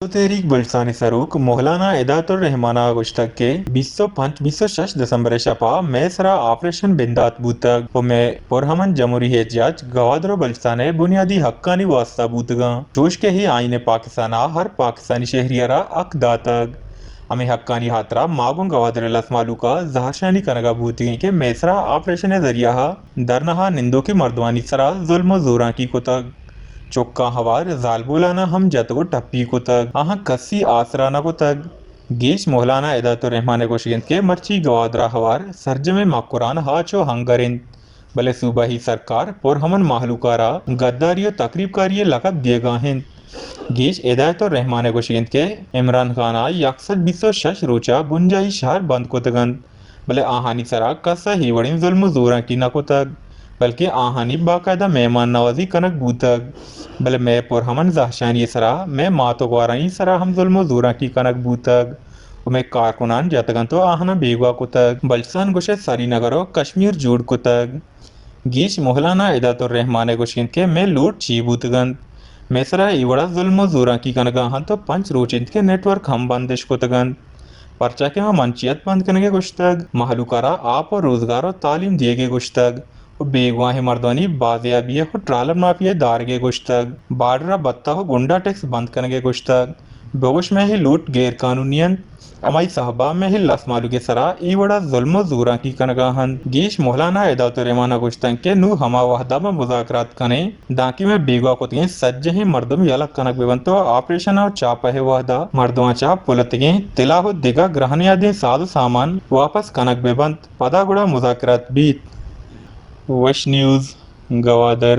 تحریک بلوچستان ءِ سروک مولانا ہدایت الرحمان ءَ گوشتگ کہ بیست ءُ پنچ، بیست ءُ شش دسمبر ءِ شپ ءَ مئے سرا آپریشن بندات بوتگ ءُ مئے پرامن جمہوری احتجاج گوادر ءُ بلوچستان ءِ بنیادی حقانی واستا بوتگ اَنت، چوش کہ اے آئین پاکستان ءَ ہر پاکستانی شہری ءَ را حق داتگ۔ ہمے حقانی ہاترا ما گوں گوادر ءِ لس مہلوک ءَ زہرشانی کنگ ءَ بوتگ ایں کہ مئے سرا آپریشن ءِ ذریعہ ءَ درنہ ءَ نندوکیں مردمانی سرا ظلم ءُ زورانکی کتگ۔ چکاں ہوار زالبولاناں ہم جتگ ءُ ٹپی کتگ، آہاں کسی آسرا نہ کتگ۔ گیش مولانا ہدایت الرحمان ءِ گوشگ اِنت کہ مرچی گوادر ءَ ہوار سرجمیں مکران ہاچ ءُ ہنگر اِنت، بلے صوبائی سرکار پرامن مہلوک ءَ را گداری ءُ تخریب کاری ءِ لقب دیگ ءَ اِنت۔ گیش ہدایت الرحمان ءِ گوشگ اِنت کہ عمران خان ءَ یک سد بیست ءُ شش روچ ءَ بنجاہی شہر بند کتگ اَنت، بلے آہانی سرا کس ءَ اے وڑیں ظلم ءُ زورانکی نہ کتگ، بلکیں آہانی باقاعدہ مہمان نوازی کنگ بوتگ، بلے مئے پرامن زہرشانی ءِ سرا مئے مات ءُ گوارانی سرا ہم ظلم ءُ زورانکی کنگ بوتگ ءُ مئے کارکنان جتگ اَنت ءُ آہاناں بیگواہ کتگ، بلوچستان گوشئے سری نگر ءُ کشمیر جوڑ کتگ۔ گیش مولانا ہدایت الرحمان ءِ گوشگ اِنت کہ مئے لوٹ چی بوتگ اَنت؟ مئے سرا اے وڑا ظلم ءُ زورانکی کنگ ءَ اَنت ءُ پنچ روچ اِنت کہ نیٹ ورک ہم بندش کتگ اَنت۔ پرچا کہ ما منشیات بند کنگ ءَ گوشتگ، مہلوک ءَ را آپ ءُ روزگار ءُ تعلیم دیگ ءَ گوشتگ ءُ بیگواہیں مردمانی بازیابی ءَ ٹرالر مافیا ءِ دارگ ءَ گوشتگ، بارڈر ءَ بتہ ءُ گنڈا ٹیکس بند کنگ ءَ گوشتگ۔ بگوش مئے اے لوٹ غیر قانونی اَنت۔ ہمائی سہب ءَ مئے اے لس مہلوک ءِ سرا اے وڑا ظلم ءُ زورانکی کنگ ءَ اَنت۔ گیش مولانا ہدایت الرحمان ءَ گوشتگ کہ نوں ہما وہد ءَ ما مذاکرات کنیں دانکہ مئے بیگواہ کتگیں سجہیں مردم یلہ کنگ بہ بنت ءُ آپریشن ءُ چاپہ ءِ وہد ءَ مردماں چہ پلتگیں طلاہ ءُ دگہ گرانیادیں ساز ءُ سامان واپس کنگ بہ بنت، پدا گڑا مذاکرات بیت۔ وش نیوز، گوادر۔